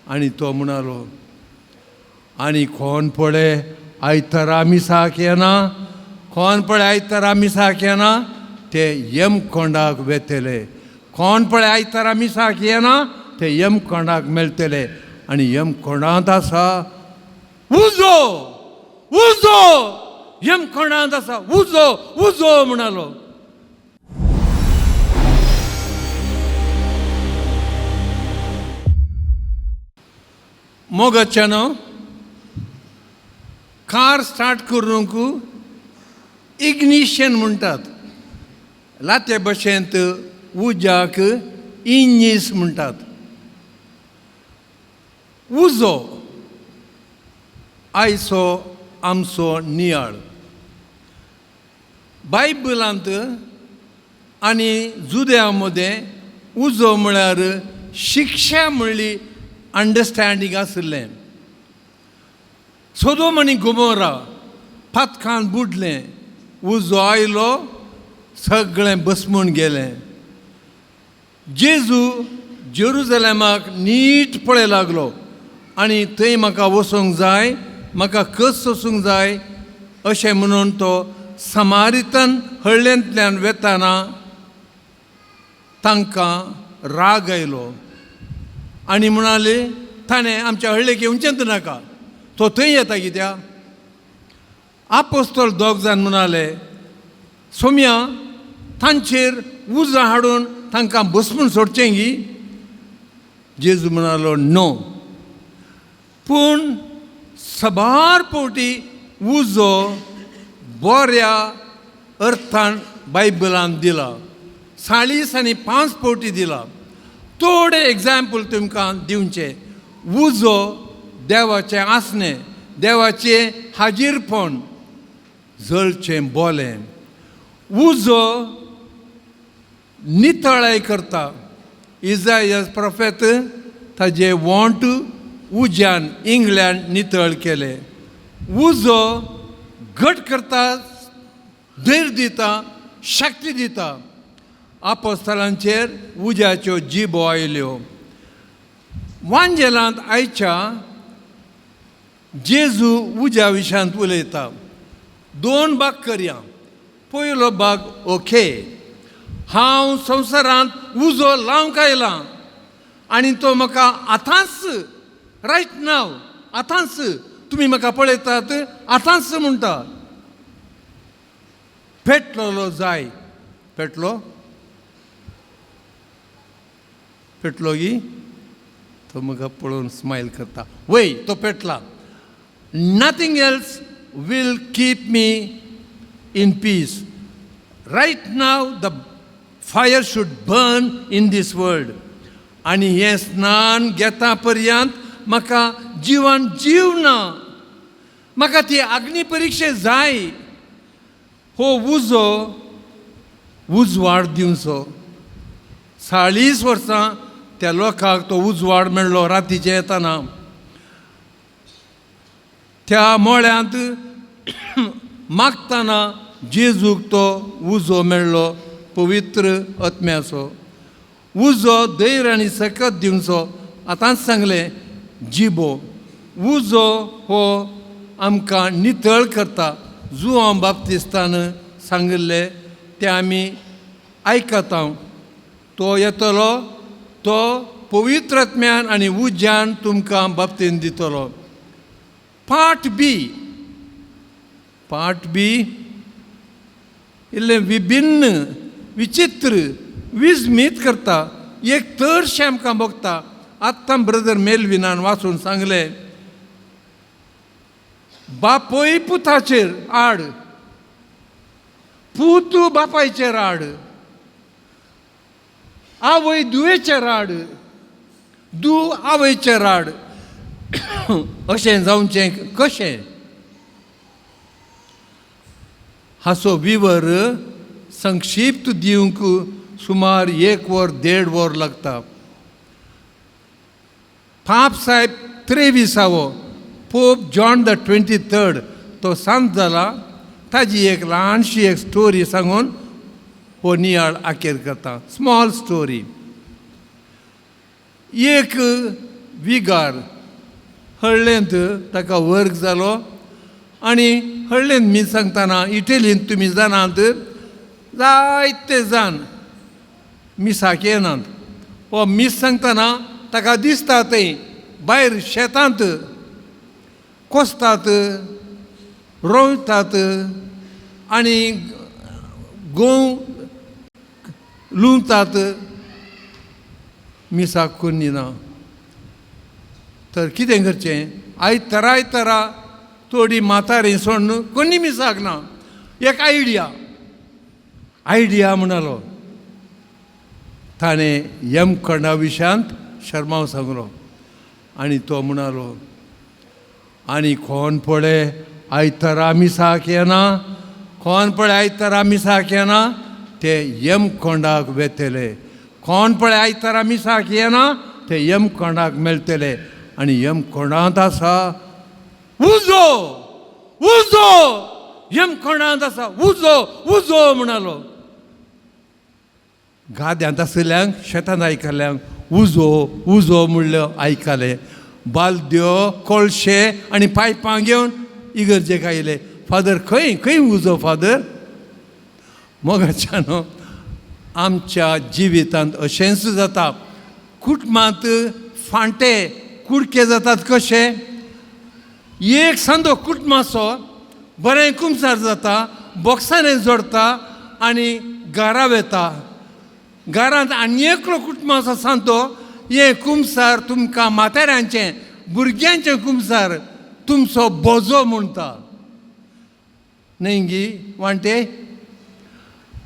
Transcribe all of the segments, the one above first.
आनी तो म्हणालो, आनी कोण पळय आयतारा मिसाक येना, कोण पळय आयतारा मिसाक येना ते यमकोंडाक वेतले, कोण पळय आयतारा मिसाक येना ते यमकोंडाक मेळटले. आनी यमकोंडांत आसा उजो, उजो, यमकोंडांत आसा उजो, उजो म्हणालो. मोगाच्यानो, कार स्टार्ट करूंक इग्निशन म्हणटात, लाते भाशेंत उज्याक इंजीस म्हणटात. उजो आयचो आमचो नियाळ. बायबलांत आनी जुद्या मदें उजो म्हळ्यार शिक्षा म्हणली अंडरस्टँडींग आशिल्लें. सोदोम आनी गोमोरा पातकान बुडलें, उजो आयलो, सगळें बसमून गेलें. जेजू जेरुजलेमाक नीट पळय लागलो आनी थंय म्हाका वचूंक जाय, म्हाका कस वचूंक जाय अशें म्हणून तो समारितन हळ्ळेंतल्यान वेताना तांकां राग आयलो आनी म्हणाले, ताणें आमच्या हळ्ळेक येवचेंच नाका, तो थंय येता कित्याक. आपोस्तोल दोग जाण म्हणाले, सोम्या तांचेर उजो हाडून तांकां बसमून सोडचें गी. जेजू म्हणालो, नो. पूण सबार फावटी उजो बऱ्या अर्थान बायबलान दिला, 40 आनी 5 फावटी दिला. थोडे एग्जाम्पल तुमकां दिवचें. उजो देवाचें आसणें, देवाचें हाजीरपण, जळचें बोलें. उजो नितळाय करता. इजायस प्रोफेत ताजे वोंट उज्यान इंग्लंड नितळ केले. उजो घट करता, धैर्य दिता, शक्ती दिता. आपोस्तलांचेर उज्याच्यो जिबो आयल्यो. वांजेलांत आयच्या जेजू उज्या विशयांत उलयता. 2 भाग करया. पयलो भाग, ओके, हांव संवसारांत उजो लावंक आयला आनी तो म्हाका आतांच, रायट नाव, आतांच तुमी म्हाका पळयतात, आतांच म्हणटा, पेटलोलो जाय. पेटलो, पेटलो गी? तो म्हाका पळोवन स्मायल करता, वय तो पेटला. Nothing else will keep me in peace. Right now the fire should burn in this world. आनी हें स्नान घेता पर्यंत म्हाका जिवान जीव ना, म्हाका ती अग्नी परिक्षा जाय. हो उजो उजवाड दिवचो. 40 वर्सां त्या लोकांक तो उजवाड मेळ्ळो. रातीचें येतना त्या मळ्यांत मागतना जेजूक तो उजो मेळ्ळो, पवित्र आत्म्याचो उजो. धैर्य आनी सकत दिवचो. आतांच सांगलें, जिबो उजो हो आमकां नितळ करता. जुआंव बाप्तिस्तान सांगिल्लें तें आमी आयकता. तो येतलो, तो पवित्र आत्म्यान आनी उज्यान तुमकां बाप्तीन दितलो. पार्ट बी, पार्ट बी इल्लें विभिन्न, विचित्र, विस्मीत करता. एक तरशें आमकां भोगता. आत्तां ब्रदर मेलविनान वाचून सांगलें, बापूय पुताचेर आड, पूत बापायचेर आड, आवय धुवेचेर आड, धूव आवयचेर आड. अशें जावचें कशें? हाचो विवर संक्षिप्त दिवंक सुमार 1 वर 1.5 वर लागता. पाप साहेब 23आवो पोप जॉन the 23 तो सांत जाला. ताजी एक ल्हानशी एक स्टोरी सांगून हो नियाळ आखेर करता. Small story. एक विगार हळ्ळेंत ताका वर्ग जालो आनी हळ्ळेंत मीस सांगतना इटलींत तुमी जाणात जायते जाण मिसाक येनात. हो मीस सांगतना ताका दिसता थंय भायर शेतांत कोसतात, रोयतात आनी गोंव लुंवतात, मिसाक कोन्नी ना. तर कितें करचें? आयतारा आयतारा थोडी म्हातारी सोडून कोणी मिसाक ना. एक आयडिया आयडिया म्हणालो. ताणें यमकंडा विशयांत शर्माव सांगलो आनी तो म्हणालो, आनी कोण पळय आयतारा मिसाक येना, कोण पळय आयतारा मिसाक येना ते यमकोंडाक वेतले, कोण पळय आयतारा मिसाक येना ते यमकोंडाक मेळटले. आनी यमकोंडांत आसा उजो, उजो, यमकोंडांत आसा उजो, उजो म्हणालो. गाद्यांत आशिल्ल्यांक, शेतांत आयकल्ल्यांक उजो उजो म्हणल्यो आयकलें. बालद्यो, कोळशे आनी पायपां घेवन इगर्जेक आयले. फादर खंय खंय उजो फादर? मोगाच्यानो, आमच्या जिवितांत अशेंच जाता. कुटुंबांत फांटे कुडके जातात. कशे? एक सांदो कुटुंबाचो बरें कुमसार जाता, बॉक्सांनी जोडटा आनी घरा वेता. घरांत आनी एकलो कुटुंबाचो सांदो, हें कुमसार तुमकां म्हाताऱ्यांचें भुरग्यांचें कुमसार तुमचो बोजो म्हणटा न्हय गी वांटे.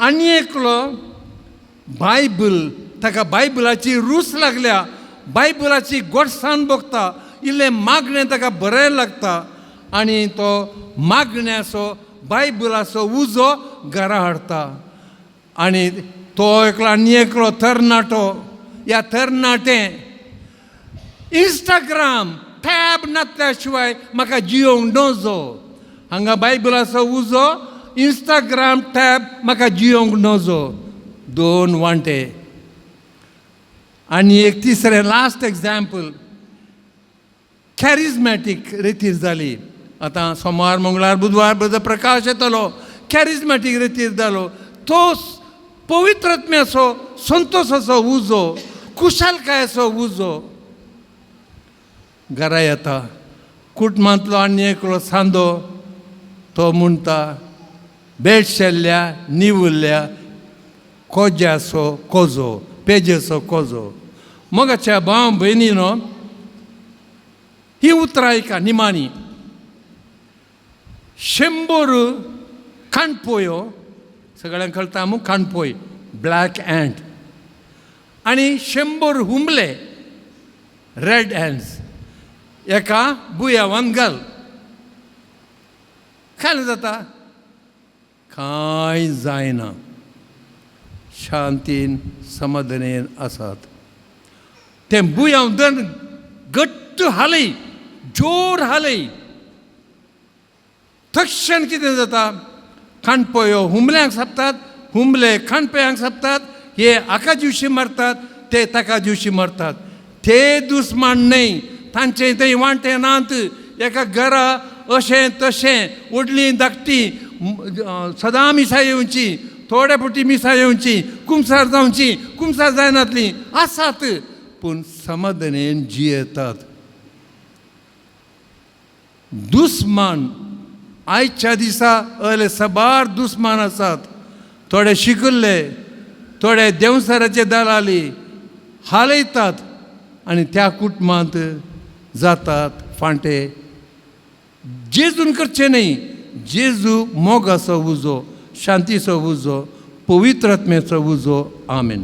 आनी एकलो बायबल, ताका बायबलाची रूच लागल्या, बायबलाची गोडसाण भोगता, इल्लें मागणें ताका बरें लागता आनी तो मागण्याचो बायबलाचो उजो घरा हाडटा. आनी तो एकलो आनी एकलो तरणाटो या तरणाटें इंस्टाग्राम टॅब नासल्या शिवाय म्हाका जियोंक नजो. हांगा बायबलाचो उजो, इंस्टाग्राम टॅब म्हाका जियोंक नजो. दोन वांटे. आनी एक तिसरें लास्ट एग्जाम्पल, कॅरिजमॅटीक रेतीर जाली. आतां सोमार, मंगळार, बुधवार ब्रदर प्रकाश येतलो. कॅरिजमॅटीक रेतीर जालो तो पवित्रत्म्याचो संतोशाचो उजो, खुशालकायेचो उजो घरा येता. कुटुंबांतलो आनी एकलो सांदो तो म्हणटा बेडशेल्ल्या निवुल्ल्या कोज्याचो कोजो, पेजेचो कोजो. मोगाच्या भाव भयणीनो, ही उतरां आयका निमाणी. 100 काणपोयो, सगळ्यांक कळटा मू काणपोय, ब्लॅक अँट, आनी 100 हुमले, रेड अँट्स, एका बुयांवान घाल, कांय जाता? कांय जायना. शांतीन समाधानेन आसात. तें बुयांव दर घट्ट हालय, जोर हालय, तक्षण कितें जाता? काणपोयो हुमल्यांक सापतात, हुमले काणपोयांक सापतात. हे हाका जिवशी मारतात, ते ताका जिवशी मारतात. ते दुस्मान न्हय, तांचे थंय वांटे नात. एका घरा अशें तशें व्हडलीं धाकटीं सदां मिसां येवची, थोडे फावटी मिसां येवची, कुमसार जावची, कुमसार जायनातलीं आसात, पूण समाधानेन जियेतात. दुस्मान आयच्या दिसा अले साबार दुस्मान आसात. थोडे शिकिल्ले, थोडे देंवसाराचे दलाली हालयतात आनी त्या कुटुंबांत जातात फांटे. जेजून करचें न्हय. जेजू मोगाचो उजो, शांतीचो उजो, पवित्र आत्म्याचो उजो. आमेन.